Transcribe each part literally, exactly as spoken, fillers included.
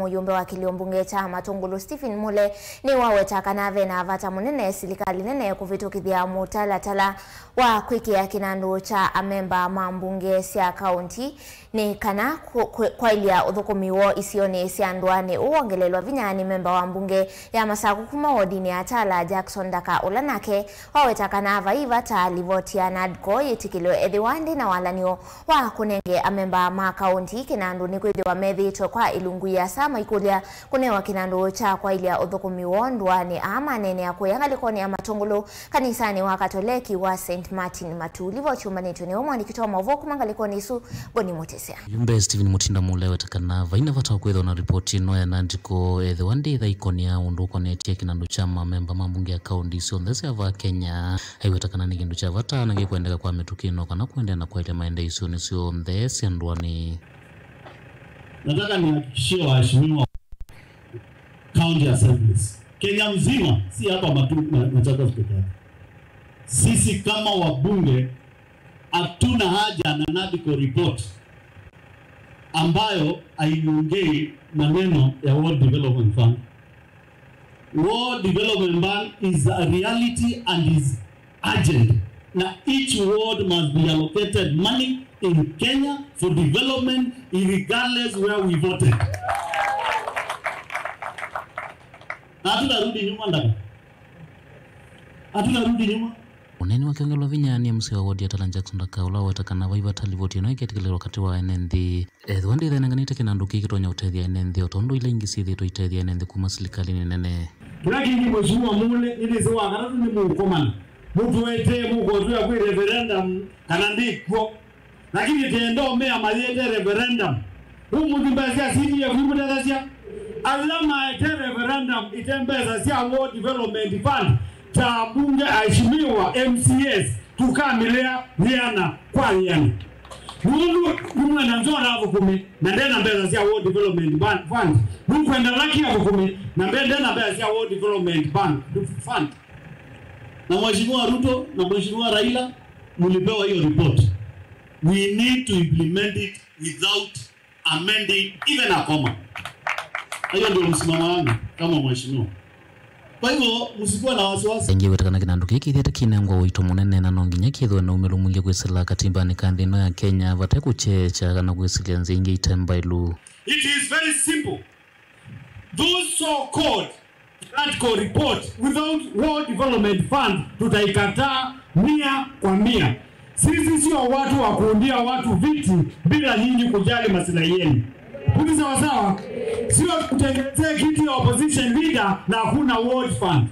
Mũyũmbe wa kĩlio mbunge kya Matũngũlũ Stephen Mule nĩwaweta kana ve na vata mũnene silikalĩ nene kũvĩtũkĩthya mũtalatala wa kwĩkĩa kĩnandũ kya amemba ma mbunge sya kaũnti nĩ kana kũ-, kũ-, kwaĩlya ũthũkũmi woo isionĩ sya ndũanĩ. Ũũ wongelelwa vinya nĩ memba wa mbunge ya Masakũ kuma wodinĩ ya Tala, Jackson Ndaka, ũla nake waweta kana vai vata livoti ya NADCO yĩtĩkĩlwe ethĩwa ndĩ na walany'o wa kũnenge amemba ma kaũnti kĩnandũ nĩkwĩthĩwa methĩĩtwe kwa ĩlungu ĩasa maikũlya kũnewa kĩnandũ kya kwaĩlya ũthũkũmi woo ndũanĩ. Aa maneenea kũya ngalĩkonĩ ya Matũngũlũ kanisanĩ wa Katoleki wa Saint Martin Matu. Livoti ũmbanĩtwe nĩwe mwandĩki wa maũvoo kuma ngalĩkonĩ ĩsu, Boni Mũtĩsya. Mũyũmbe Stephen Mutinda Mule aweta kana vai na vata wa kwĩthĩwa na ripoti ĩno ya NADCO ethĩwa ndĩthaĩkony'a ũndũ ũkonetye kĩnandũ kya mamemba ma mbunge ya kaũnti syonthe sya vaa Kenya. Aiweta kana nĩ kĩndũ kya vata na kĩkwendeka kwa mĩtũkĩ ĩno kana kũendeea na kwaĩlya maendeeo isionĩ syonthe sya ndũanĩ. Nataka nihakikishie waheshimiwa county assemblies Kenya mzima, si hapa Matu-, Ma-, Machakos peke yake. Sisi kama wabunge hatuna haja na NADCO report ambayo haiongei maneno ya Ward Development Fund. Ward Development Fund is a reality and is urgent. Na each ward must be allocated money in Kenya for development regardless where we voted. Na hatutarudi nyuma ndaka. Hatutarudi nyũma. Ũneeni wake wongelwa vinya nĩ M C A wa wodi ya Tala Jackson Ndaka, ũla waweta kana vai vata livoti ĩno ĩketĩkĩlĩlwa katĩ wa ene nthĩ. Ethĩwa ndĩthenenganĩte kĩnandũ kĩĩ kĩtonya ũtethya ene nthĩ o tondũ ila ingĩ syĩthĩĩtwe itethya ene nthĩ kuma silikalĩnĩ nene. Kĩla kĩngĩ Mheshimiwa Mule, nĩnĩsĩ wa katatũ nĩmũkomana. Mũtũetee mũkotwĩa kwĩ referendum kana ndĩkw'o. Lakini tenda ũmea mayĩte referendum. Ũmũnthĩ mbesa sya C D F imũtethasya. Ala maete referendum ite mbesa sya Ward Development Fund, ta mbunge, aheshimiwa, M C As, tũkamĩlea yĩana kwa yĩana. Nũndũ nĩmwenda Nzora athũkũme, na ndena mbesa sya Ward Development Ban-, Fund. Nũkwenda Lucky athũkũme, na mbe ndena mbesa sya Ward Development Ban-, Fund. Na Mheshimiwa Ruto na Mheshimiwa Raila, mlipewa hiyo report. We need to implement it without amending even a comma. Hiyo ndio msimamo wangu kama mheshimiwa. Kwa hivyo, msikuwa na wasiwasi. Aingĩ wetĩkana kĩnandũ kĩĩ kĩthĩĩte kĩnengwa ũito mũnene na no nginya kĩthĩwe na umĩlo mwingĩ kwĩsĩla katimbanĩ ka nthĩ ĩno ya Kenya vate kũkyeekya kana kwĩsĩlya nzĩa ingĩ ite mbaĩlu. It is very simple. Those so-called NADCO report without Ward Development Fund tutaikataa mia kwa mia. Sisi sio watu wa kuundia watu viti bila nyinyi kujali maslahi yenu. Ni sawa sawa? Sio kutengenezea kiti ya opposition leader na hakuna Ward Fund.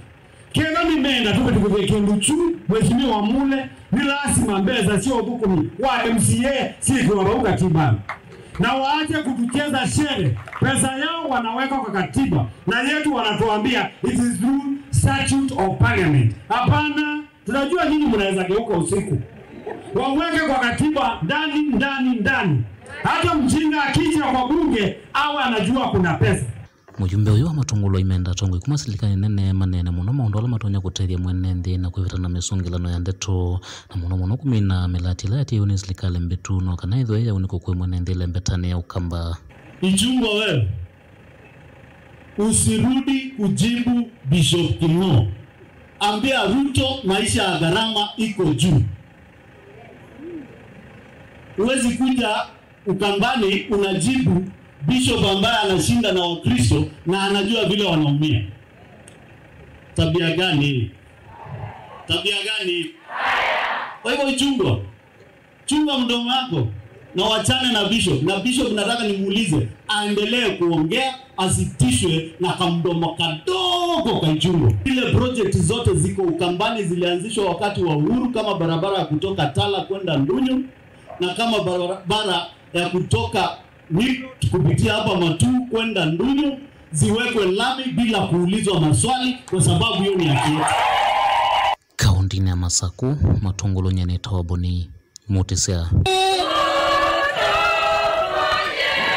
Kethwa nĩmeenda tũvĩtũkĩthye kĩndũ kyu, Mheshimiwa Mule, nĩ lasima mbesa sya ũthũkũmi wa M C A syĩkĩwa vau katibanĩ. Na waache kutucheza shere, pesa yao wanaweka kwa katiba, na yetu wanatuambia it is through statute of parliament. Hapana, tunajua nyinyi mnaweza geuka usiku. Waweke kwa katiba ndani, ndani, ndani. Hata mjinga akija kwa bunge, awe anajua kuna pesa. Mũyumbe ũyũ wa Matũngũlũ aimenda atongoi kuma silikalĩ nene maneene mũno maũndũ ala matonya kũtethya mwene nthĩ na kwĩvĩta na mĩsũngĩlano ya ndeto, na mũno mũno kũmina mĩlatĩ ĩla yatĩĩwe nĩ silikalĩ mbĩtu, no kana ĩthwe yaunĩkwa kwĩ mwene nthĩ ĩlembetanĩ ya Ũkamba. Ichungwa wewe, usirudi kujibu Bishop King'o. Ambia Ruto maisha ya gharama iko juu. Huwezi kuja Ukambani unajibu bishop ambaye anashinda na Wakristo na anajua vile wanaumia. Tabia gani hii? Tabia gani hii? Kwa hivyo, chunga, chunga mdomo wako na wachane na bishop. Na bishop, nataka nimuulize, aendelee kuongea, asitishwe na kamdomo kadogo ka Ichungwa. Ile project zote ziko Ukambani zilianzishwa wakati wa Uhuru, kama barabara ya kutoka Tala kwenda Ndunyu, na kama barabara ya kutoka Nilo kupitia hapa Matuu kwenda Ndunyu ziwekwe lami bila kuulizwa maswali, kwa sababu hiyo ni haki yetu. Kaũntĩnĩ ya Masakũ, Matũngũlũ, nyie nĩtawa Boni Mũtĩsya.